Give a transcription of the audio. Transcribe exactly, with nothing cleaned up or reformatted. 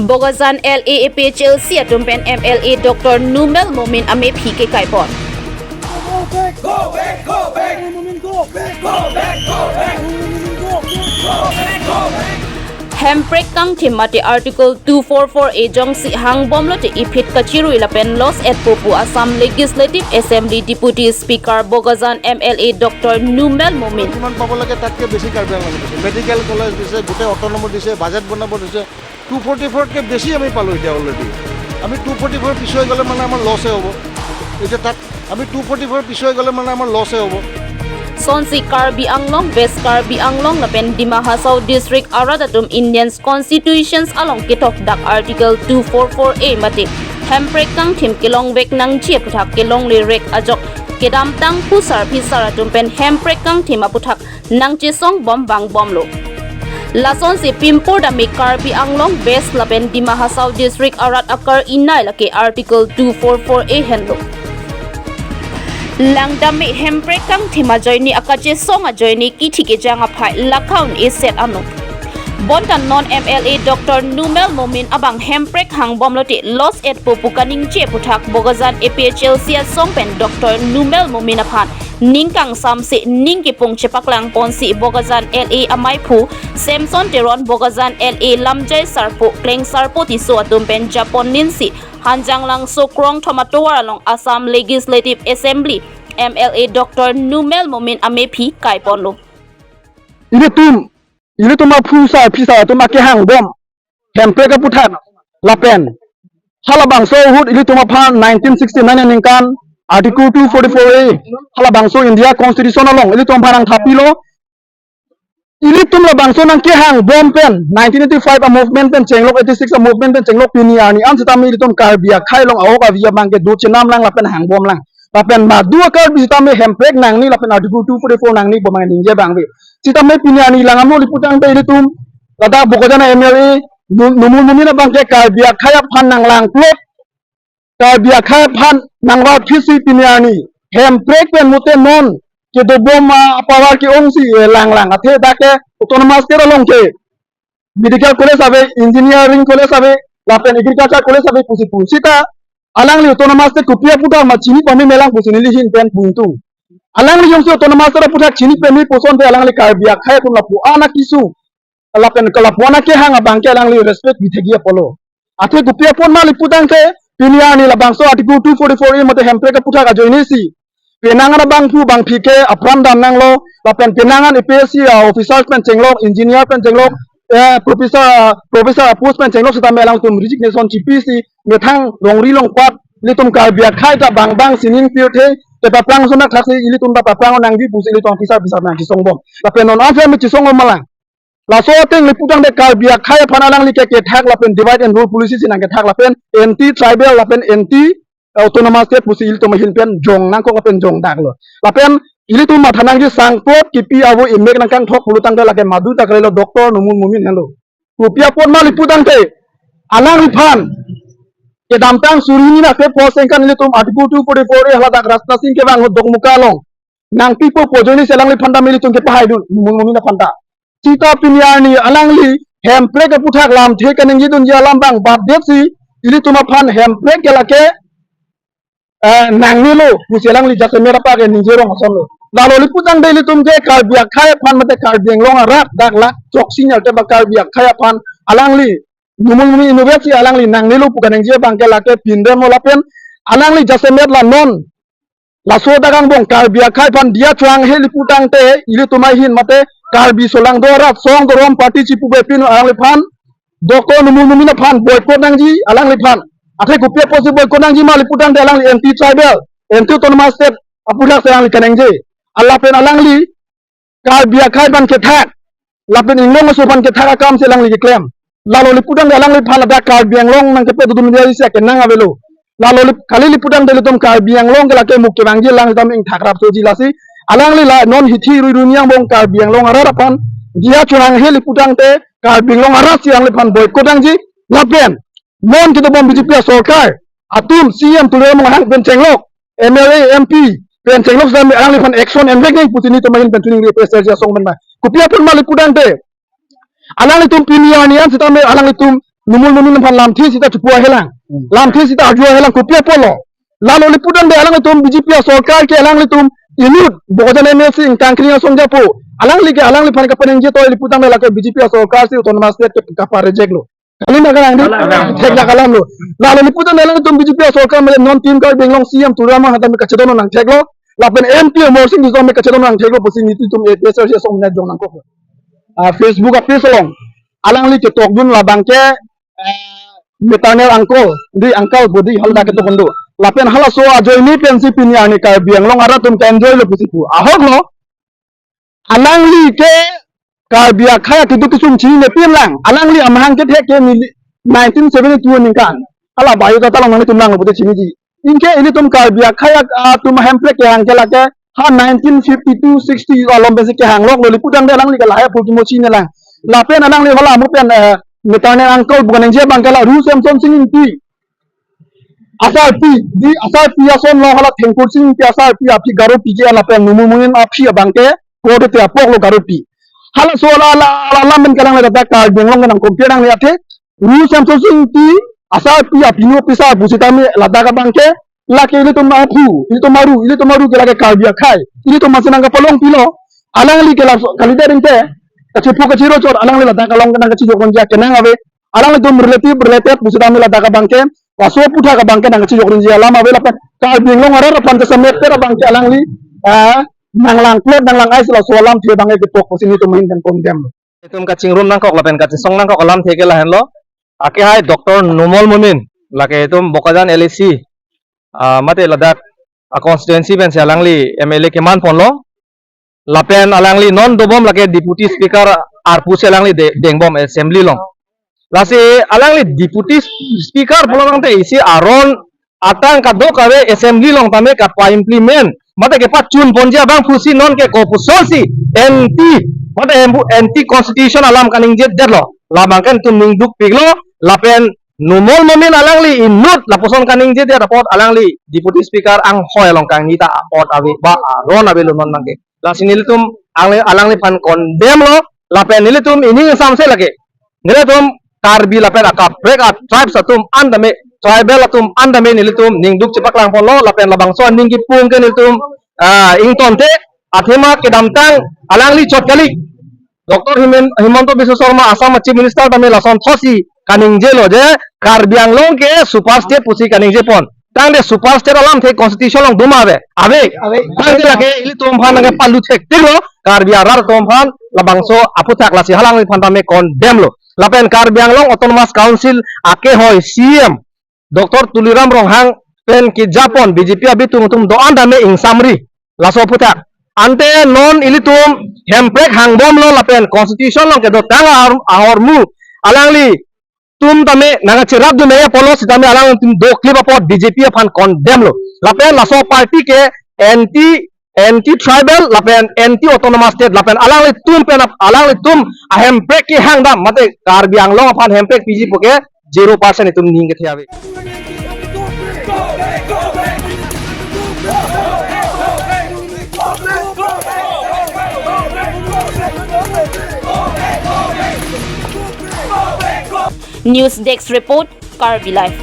Bokajan L A A P H L C atum pen M L A Doctor Numel Momin amephi kekaipon. Hemprek kangthim mate Article two four four A jongsi hangbomlote iphit kachirui lapen loss etpo pu Assam Legislative Assembly Deputy Speaker Bokajan M L A Doctor Numel Momin. কিমান পাব লাগে তাতকে বেছি কাৰ্বি আংলঙে দিছে। Medical college দিছে, গোটেই অট'নমাছ দিছে, বাজেট বনাব দিছে। টু ফৰ্টি ফ'ৰতকৈ বেছি আমি পালোঁ এতিয়া অলৰেডি। আমি টু ফৰ্টি ফ'ৰ পিছুৱাই গ'লে মানে আমাৰ লছে হ'ব। এতিয়া তাত আমি টু ফৰ্টি ফ'ৰ পিছুৱাই গ'লে মানে আমাৰ লছে হ'ব। Lasonsi Karbi Anglong, West Karbi Anglong lapen Dima Hasao District arat atum Indian Constitution along kethokdak Article two four four A mate Hemprek kangthim kelongvek nangji aputhak kelongle rek ajok kedamtang phusar phisar atum pen Hemprek kangthim aputhak nangchesongbom vangbomlo. Lasonsi pimpur dame Karbi Anglong, West lapen Dima Hasao District arat akar-inai lake Article two four four A henlo. Langdame Hemprek kangthim ajoine akachesong ajoine kithi kejang aphai lakhaun eset ano. Bonta non M L A Doctor Numel Momin abang Hemprek hangbomlote loss etpo pu kaningje aputhak Bokajan A P H L C asong pen Doctor Numel Momin aphan ning kangsamse ning kipung chepaklangponsi Bokajan L A amaiphu Samson Teron, Bokajan L A lamjai sarpo Klengsarpo Tisso atum pen japon ninsi Hanjanglangso krongthom atovar along Assam Legislative Assembly M L A Doctor Numel Momin amephi kaiponlo. Ilitum, ilitum aphusar phisar atum akehangbom Hemprek aputhak lapen halabangso ahut ilitum aphan nineteen sixty-nine aningkan Article two forty-four A halabangso India Constitution along ilitum aphan nangthapilo. Ilitum labangso nangkehangbom pen nineteen eighty-five a-movement pen chenglok, eighty-six a-movement pen chenglok, pini arni an sitame ilitum Karbi akhei along a-ok avi abangke do chenamlang lapen hangbomlang. Lapen madu a-Karbi sitame Hemprek nangne lapen Article two forty-four nangne bomang ningje abang ave. Sitame pini arni lang amo liputangte ilitum ladak Bokajan M L A Nu-, Numel Momin abangke Karbi akhei aphan nanglangplot, Karbi akhei aphan nangvaphitsi pini arni Hemprek pen mute non kedobom a-power ke-ongsi, eh, langlang. Athe dak ke autonomous state along ke medical college ave, engineering college ave, lapen agriculture college ave pusi pu. Sita alangli autonomous state kopi aputhak ma chini pame melang pusi neli ahin pen pu ingtung. Alangli jongsi autonomous state aputhak chini pame pu asonte alangli Karbi akhei atum lapu-an akesung lapen kalapu-an akehang abangke alangli respect bi thekji apotlo. Athe kopi apot ma liputangte pini arni labangso Article two forty-four A mate Hemprek aputhak ajoinesi penang an abangphu bangphi ke apran damnanglo, lapen penang an A P S C a-officers pen chenglok, engineer pen chenglok, eh, professor, professor a-post pen chenglok sitame alangtum resignation chipisi methang longri longpat ilitum Karbi akhei ta bangbang sining pirthe te paphrang sonak thaksi ilitum ta paphrang nangji pusi ilitum aphusar phisar nangkesongbom. Lapen non an sitame chesongbom malang. Laso ateng liputangte Karbi akhei aphan alangli ke kethak lapen divide and rule policy si nangkethak lapen anti tribal lapen anti autonomous state pusi ilitum ahin pen jong nangkok lapen jongdaklo. Lapen ilitum matha nangji sangkrot kipi avo imek nangkangthok pulotangte lake madu ta kalilo Doctor Numel Momin henlo. Kopi apot ma liputangte alangliphan kedamtang suri hini ra kre-phli aningkan ilitum Article two forty-four A haladak Rajnath Singh kevang ahut Dokmoka along nangpipo pu ajoinesi alangliphan tame ilitum kepahaidun Numel Momin aphan ta. Sita pini arni alangli Hemprek aputhak lamthe kaningjedunji alam abang batdetsi ilitum aphan Hemprek ke lake, eh, nangnelo pusi alangli jasemet apak ke ningje rong asonlo. Lalo liputangte ilitum ke Karbi akhei aphan mate Karbi Anglong arat dak lak choksi nyalte ba Karbi akhei aphan alangli Numel Momin inutvet si alangli nangnelo pu kaningje abangke lake pindemlo lapen alangli jasemet la non laso dak angbong Karbi akhei aphan diya choranghe liputangte ilitum ahin mate Karbi solangdo arat song dorom party chipu bepin alangliphan Doctor Numel Momin aphan boycott nangji alangliphan. Athe kopi apotsi boycott nangji ma liputangte alangli anti tribal, anti autonomous state aputhak si alangli kaningje. Lapen alangli Karbi akhei aphan kethak lapen inglong aso aphan kethak akam si alangli keklem. Lalo liputangte alangliphan ladak Karbi Anglong nangkepedodun dia isi akenang avelo. Lalo lip-, kali liputangte ilitum Karbi Anglong ke lake muk kevangji alang sitame ingthak rapsoji lasi alangli la non hithi rui rui ni angbong Karbi Anglong arat aphan diya choranghe liputangte Karbi Anglong arat si alangliphan boycott nangji lapen non kedobom B J P asorkar atum C M Tuliram Ronghang pen chenglok, M L A, M P pen chenglok sitame alangliphan action envek nang pusi nelitum ahin pen chuning request asong pen ma. Kopi apot ma liputangte alanglitum pini arni an sitame alanglitum Numal Momin aphan lamthe sita chipu ahelang. Hmm. Lamthe sita aju ahelang kopi apotlo. Lalo lapu tangte alanglitum B J P asorkar ke alanglitum inut Bokajan M A C ingkangkring asong japo. Alangli ke alangliphan kapaningje to lapu tangte lake B J P asorkar si autonomous state ke kapa reject lo. Kali ma kalang di? Kalang. Theklak alam lo. Lalo lapu tangte alanglitum B J P asorkar mele non team Karbi Anglong C M Tuliram Ronghang tame kachedon nangtheklo. Lapen M P Amarsing Tisso tame kachedon nangtheklo pusi nelitum A P H L C asong nai dong nangkok. Ah, Facebook a-page along alangli ketokdun labang ke, eh, maternal uncle, di uncle bodi halda ketok kondo. Lapen halaso ajoine pensi pini arni Karbi Anglong arat atum ke-enjoy lo pusi pu. Ahok lo, alangli ke Karbi akhei akeduk kesung chinine pinlang. Alangli amahang kethek ke neli nineteen seventy-two aningkan. Hala biodata along nanglitum lang lo pute chiniji. Anke ilitum Karbi akhei ak-, atum ahemprek kehang ke lake ha nineteen fifty-two sixty along pensi kehang lok lo lapu tangte alangli ke lahai aphu kimo chinilang. Lapen alangli hala amu pen, eh, maternal uncle bukan yang je abang ke la Ru Semsonsing Ingti asarpi, di asarpi ason lo hala Thengkursing Ingti asarpi aphi Garopi ke lapen Numal Momin aphi abang ke Kordethe apok lo Garopi. Halaso la la la la men kalang la ta Karbi Anglong nang compare nangne athe Ru Semsonsing Ingti asarpi apinu pisa pusitame ladak abang ke lake ilitum aphu, ilitum aru, ilitum aru ke lake Karbi akhei, ilitum masi nangkapalong pilo, alangli ke laso kalidet inte, kachepu kachiro chot, alangli ladak along nangkachijokdun ja kenang ave, alanglitum relative, related pusitame ladak abang ke, laso aphuthak abang ke nangkachijokdun ja alam ave lapen, Karbi Anglong arat aphan kesemet abang ke alangli, eh, nanglang plot, nanglang ais laso alamthe abang ke ketok pusi nelitum ahin pen condemn. Itum kachingrum nangkok lapen kachesong nangkok alamthe ke lahenlo. Akehai Doctor Numal Momin, lake itum Bokajan L A C, ah, mate ladak a-constituency pensi alangli M L A keman ponlo. Lapen alangli non dobom lake Deputy Speaker arpu si alangli de-, dengbom assembly along. Lasi alangli Deputy Speaker pulo tangte isi aron atang kadokave assembly along tame kapa-implement mate kepachun ponji abang pusi non ke kopusonsi anti, mate embu anti constitution alam kaningjedetlo. Labang ke nelitum ningdukpiklo lapen Numal Momin alangli inut lapuson kaningjedet apot alangli Deputy Speaker anghoi along kangni ta apot ave ba aron avelo non abang ke. Lasi nelitum alangli, alangliphan condemn lo lapen nelitum ining samse lake. Nelitum Karbi lapen akaprek a-tribes atum an tame, tribal atum an tame nelitum ningduk chepaklang ponlo lapen labangso aning kipung ke nelitum, ah, ingtonte athema kedamtang alangli chot kali. Doctor Himen-, Himanta Biswa Sarma Assam Chief Minister tame lason thotsi kaningjelo je Karbi Anglong ke super state pusi kaningje pon. Tangte super state alamthe constitution along do ma ave? Ave. Ave. Tangte lake ilitum aphan nangkepalu thektiklo, Karbi arat atum aphan labangso aphuthak lasi alangliphan tame condemn lo. Lapen Karbi Anglong Autonomous Council akehoi C M Doctor Tuliram Ronghang pen kejapon B J P abitung atum do-an tame ingsamri laso aphuthak. Ante non ilitum hemprek hangbomlo lapen constitution along kedotang ahor-, ahormu alanglitum tame nangkacherapdun nangji apotlo sitame alangtum doklip apot B J P aphan condemn lo. Lapen laso party ke anti, anti tribal lapen anti autonomous state lapen alanglitum pen ap-, alanglitum ahemprek kehang dam mate Karbi Anglong aphan hemprek piji pu ke zero percent itum ning kethe ave. News Desk Report, Karbi Live.